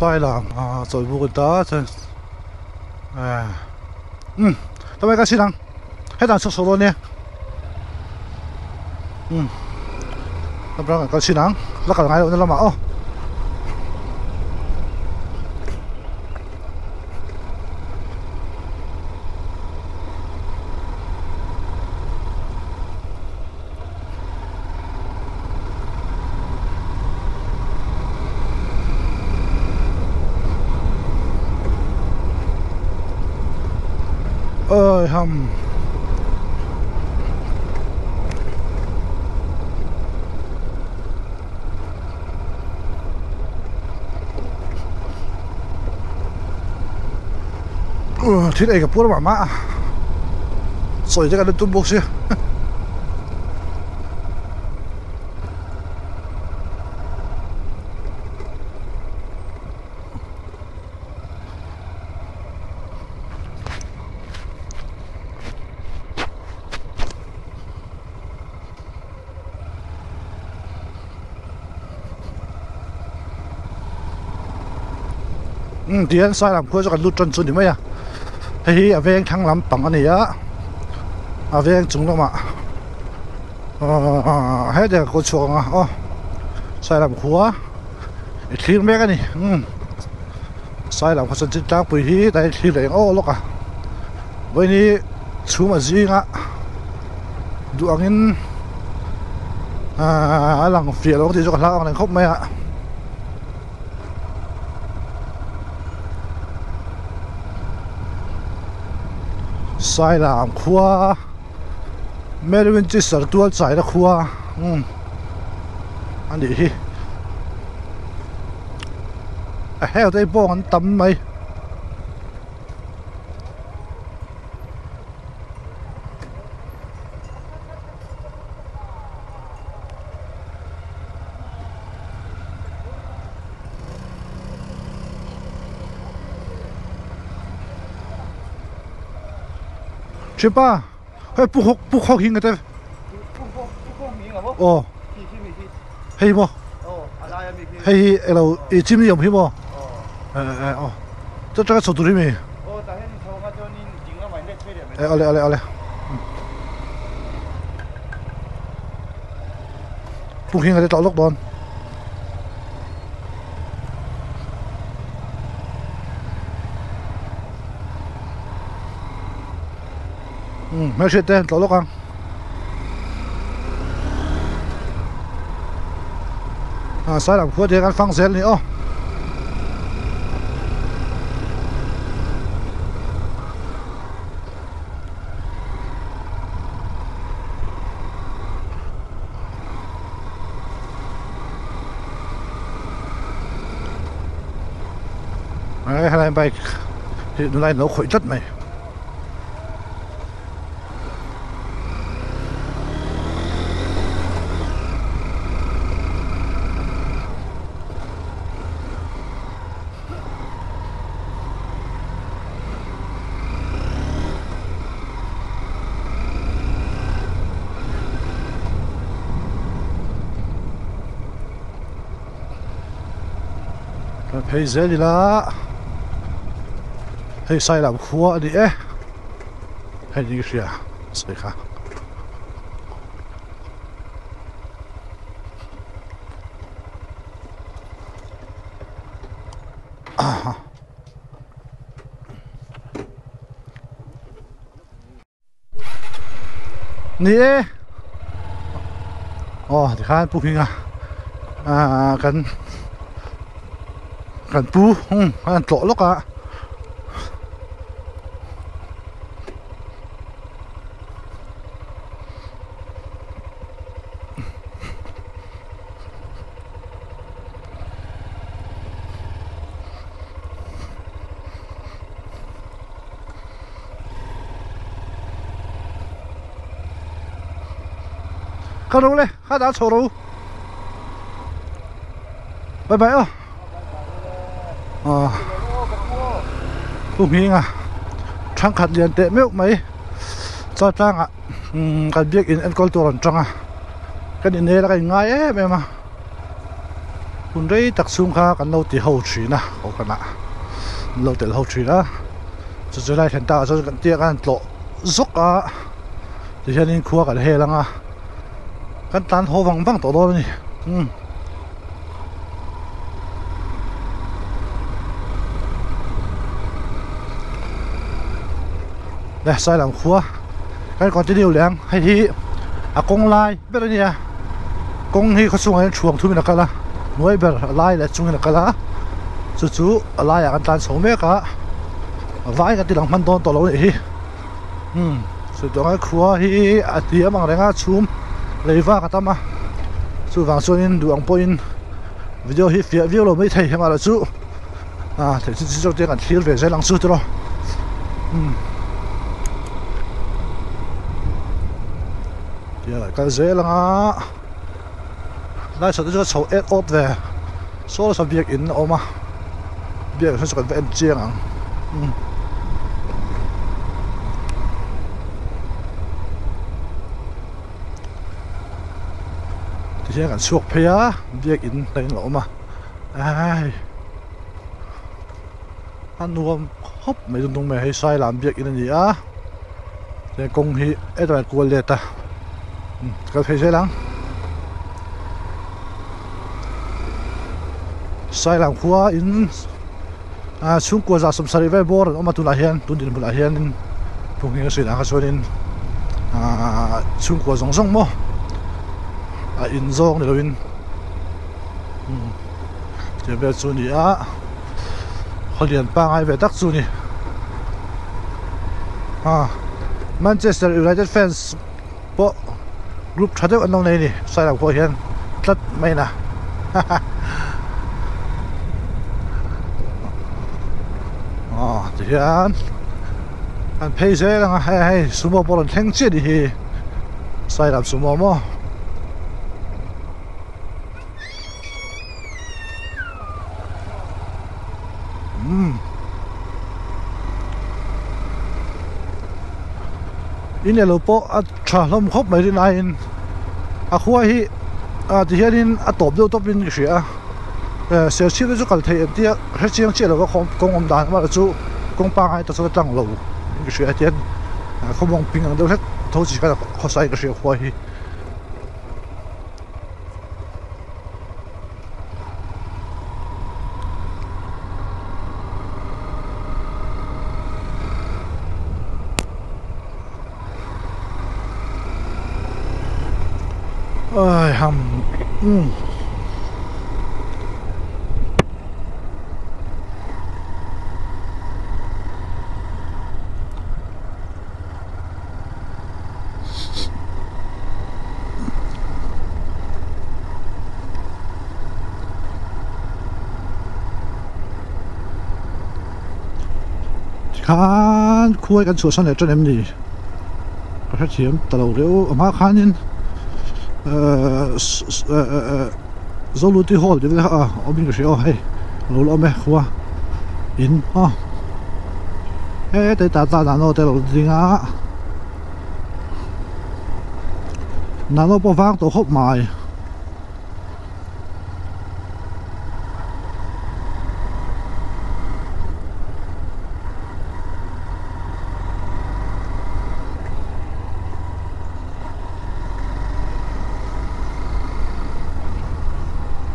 Sailam a chawlhbuk a ni ta chuan umm tlawmngai ka chhin ang hetah an chhuak chho dawn nia umm ka chhin ang la kal ngai lohna lamah aw. Ơi hầm Thil ei ka puar mah mah a sawi te kan la tum bawk sia. Umm tihian sailam khua chu kan lut tan chu ni mai a hei hi a veng thlang lampang a ni a a veng chung lamah ahh hetiang a kaw chhuak ang a aw sailam khua i thlir mek a ni umm sailam khaw chanchin tlangpui hi tlai thlir leh eng aw lawk a vawiini chhum a zinga duh angin ahh a lang fiah lo tih chu ka hlau ang reng khawp mai a. Sailam khua Mary Winchester tual chaina khua umm a nih hi a heng te hi bawng an tam mai. Thianpa hei pu hawk pu hawk hing ate aw hei maw hei hi elo i chimney awm hi maw aw chu atanga chho tur hi mi awle awle awle Pu Hminga te tlawh lawk dawn. Umm hmelhriat te tlawh lawk ang. Ah sailam khua te hian kan fang zel a ni aw. Helai bike hi nula in lo khawih tlat mai. Phei zel ila hei Sailam khua a ni e hei ni ka hria sawi kha. Ni e aw tikhan pu hminga ah kan kan pu a han tlawh lawk a. Ka ro le kha dah chho ro bye bye aw ah pu hminga thangkhat lian teh meuh mai chuan tlangah umm kan biakin enkawl tur an tang a kan inel a kan inngai em em a. Hun rei tak chhung kha kan lo ti ho thin a kohhranah an lo telh ho thin a chu chu lai thlen takah chuan kan tia khan tlawh zawk a tihianin khua kan hel ang a kan tlan haw vang vang tawh dawn a ni umm. Le Sailam khua kan continue leh ang hei hi a kawng lai ber a nia kawng hi khawchhungah hian thuam thumin a kal a hnuai ber a lai leh chungin a kal a chu chu a laiah kan tlan chho mek a a vai kan ti lang hman dawn tawh lo a nih hi umm chutiang a khua hi a hliam ang reng a chhum lei vak a tam a chuvang chuanin duh ang pawhin video hi fiah viau lo maithei hengah chu. a thei chu chu te kan thlir ve zel ang chu tiraw umm tia kal zel anga lai chho te chu a chho et awt ve saw saw biakin a awm a biakin saw chu kan va en chiang ang umm. Tihian kan chhuak phei a biakin te in a awm a ai. A nuam khawp mai dun mai hei Sailam biakin a ni a he kawng hi hetah kual let a kal phei zel ang Sailam khua in ah chhungkua zah sawmsarih vel bawr an awm a tunah hian tun dinhmunah hianin phunghing a sawi dan kha chuanin ah chhungkua zawng zawng maw a in zawng ni lovin. Tih vel chu a ni a khaw lian pangai ve tak chu a ni ah Manchester United fans pawh group tha deuh an lo nei a ni sailo pawh hian tlat mai na haha ah tihian an phei zel ang a hei hei sumo pawh a rawn thleng chiah a nih hi sailam sumo maw. Umm in elo pawh a tha hlawm khawp mai rin aiin a khua hi ah ti hianin a tawp deuh tawp in ka hria a eh serchhip te chu kal theih an tia hre chiang chiah lova kawng awm dan erawh chu kawng pangngai ta chuan a tlang lo in ka hria a tian khawmuang ping ang deuh hlek tho chi khan khawsa in ka hria khua hi. Ai ham umm. Tikhan khuai kan chhuahsan leh tan em ni ka hrethiam ta lo reuh a hma khanin ehh ehh Zoluti hall tih vel kha a awmin ka hria aw hei a lo la awm e khua in aw heta hi tata nano te a lo ding a nano pawh a vang tawh khawp mai.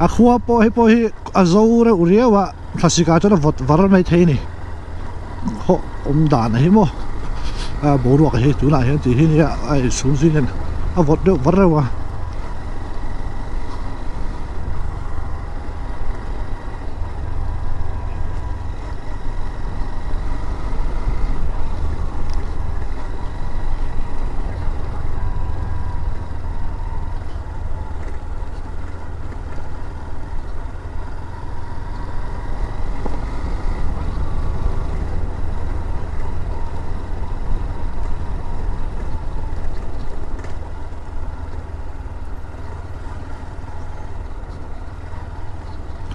A khua pawh hei pawh hi a zo reuh riau a thlasik ah chuan a vawt var mai thei a ni khaw awm dan hi maw a boruak hi tunah hian tih hi nia a inchhung zing hian a vawt deuh var reuh a.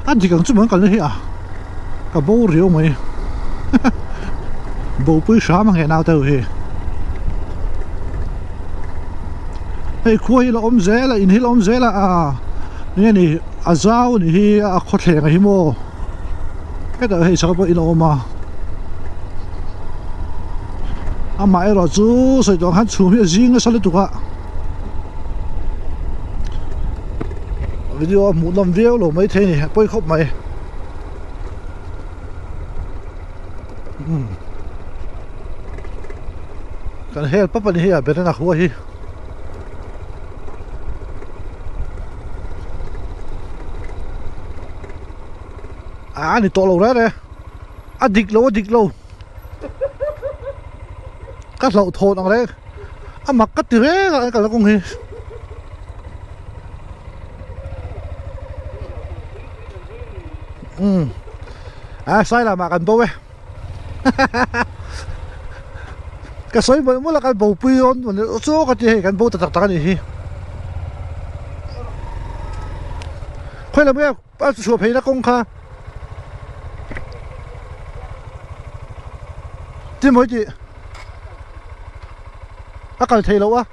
A dik ang chu maw an kalna hi a ka bo riau mai bopui hram ang he naute ho hi hei khua hi la awm zel a in hi la awm zel a aa enge ni A zau a nih hi a khawthleng a hi maw hetah hei chhak pawh in a awm a amaherawh chu sawi tawh ang khan chhum hi a zing nasa lutuk a video a hmuh nawm viau lo maithei a ni pawi khawp mai umm kan hel pap a ni hei a banana khua hi. A ni tawh lo reng reng a dik lo a dik lo ka hlauh thawn ang reng a mak ka ti reng a ka la kawng hi umm a sai lamah kan bo e. Ka sawi mawlh mawlh a kan bo pui dawn chu ka ti hei kan bo ta tak tak a nih hi. Khawi lam nge a chhuah phei na kawng kha ti mawi tih a kal thei loh a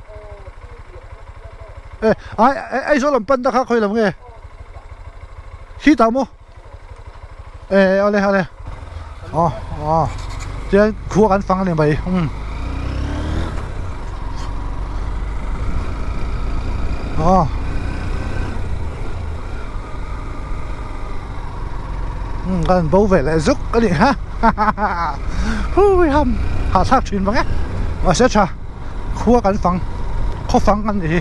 e ai Aizawl lam pan ta kha khawi lam nge khi tah maw. E awle awle aw aw chuan khua kan fang a ni mai umm aw umm kan bo ve leh zuk a nih kha hui ham hahthlak thin vang e mahse tha khua kan fang khaw fang kan nih hi.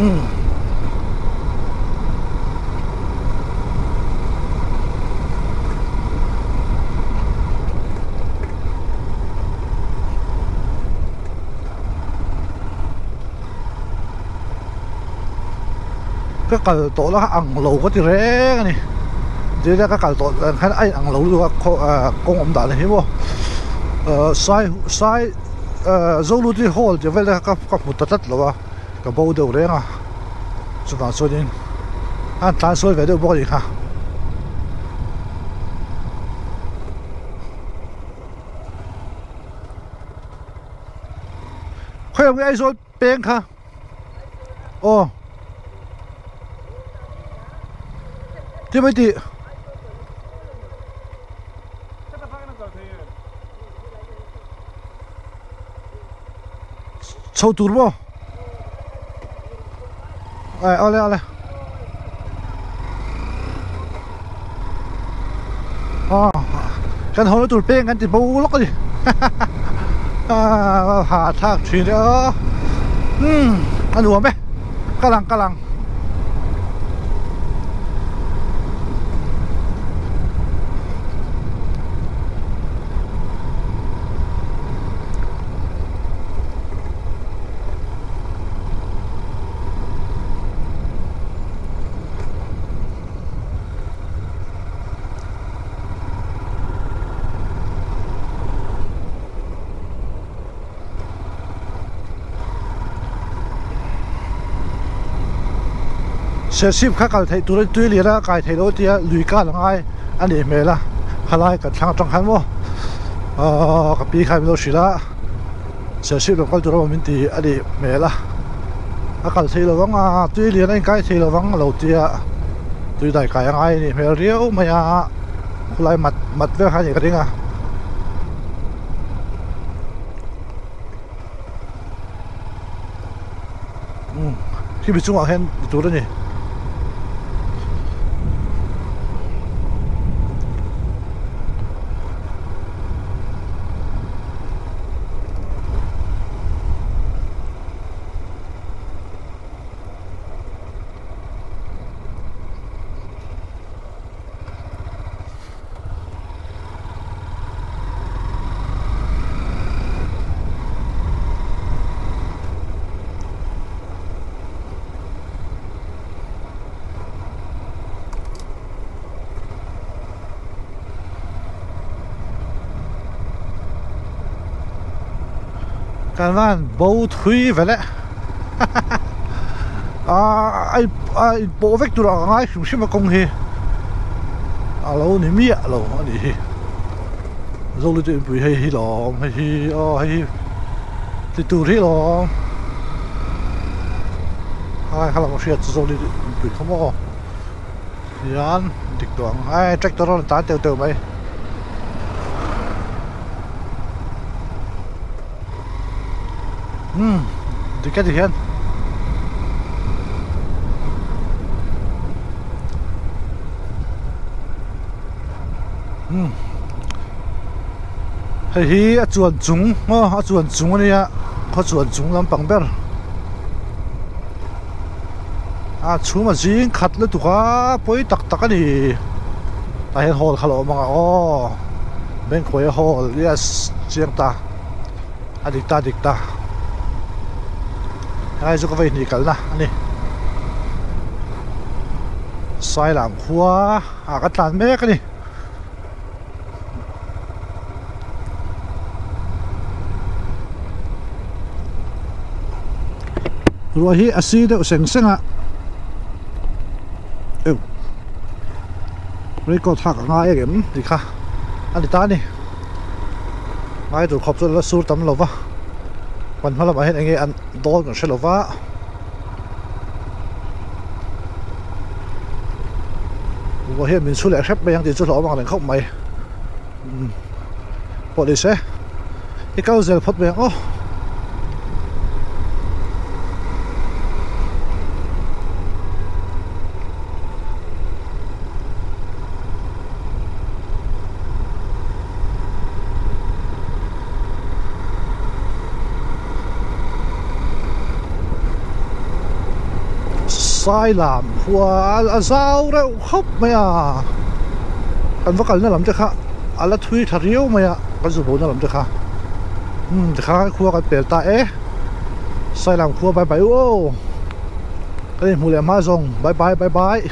Umm Ka kal tawh la ang lo ka ti reng a ni zira ka kal tawh dan khan a in ang lo lutuk a khaw ah kawng awm dan hi maw ah sai sai ah Zoluti hall tih vel te kha ka hmu ta tlat lo a ka bo deuh reng a chuvang chuanin a han tlan sawi ve deuh bawk a nih kha. Khawi ang Aizawl peng kha aw ti mai tih chho tur maw ai awle awle aw kan haw na tur peng kan ti bo lawk a ni a hahthlak thin e aw umm a nuam e ka lang ka lang. Serchhip kha kal theih tur a tui lian a kai theih loh a tia lui kal a ngai a nih hmel a khalai kan thlang atang khan maw ahh ka pi khan min lo hrilh a. Serchhip lo kal tur emaw min ti a nih hmel a a kal thei lo vang a tui lian a inkai thei lo vang a lo tia tui dai kai a ngai a nih hmel riau mai a khawlai mat mat vel kha a nih ka ring a. Umm khimi chungah hian ti tur a ni. Kan van bo thui vel e a a inpawh vek tur a ngai hrim hrim a kawng hi. A lo ni miah lo a nih hi. Zolite inpui hei hi lawm hei hi aw hei hi ti tur hi lawm ai kha lam a hriat chu Zolite inpui kha maw hian dik tawh ang ai tractor a rawn tan teuh teuh mai. Umm dik a ti hian umm hei hi a chuan chung maw a chuan chung ania khaw chuan chung lampang ber a chhum a zing khat lutuk a pawi tak tak a ni tah hian hall kha lo awm ang a aw Bengkhuaia hall yes chiang ta. A dik ta dik ta helai chu ka vei hnih kalna a ni Sailam khua ah ka tlan mek a ni. Ruah hi a si deuh seng seng a eu raincoat hak a ngai em tih kha a ni ta a ni. Ngai tur khawp chu la sur tam lo va kan hma lamah hian eng nge an dawn kan hre lo va ruah hian min chhu leh hrep mai ang tih chu hlauhawm ang reng khawp mai umm pawh ni se i kal zel phawt mai ang aw. Sailam khua a zau reuh khawp mai a kan va kalna lam te kha a la thui tha riau mai a kan zu bo na lam te kha umm tikhan khua kan pel ta e Sailam khua bye bye u aw kan inhmuh leh hma zawng bye bye bye bye.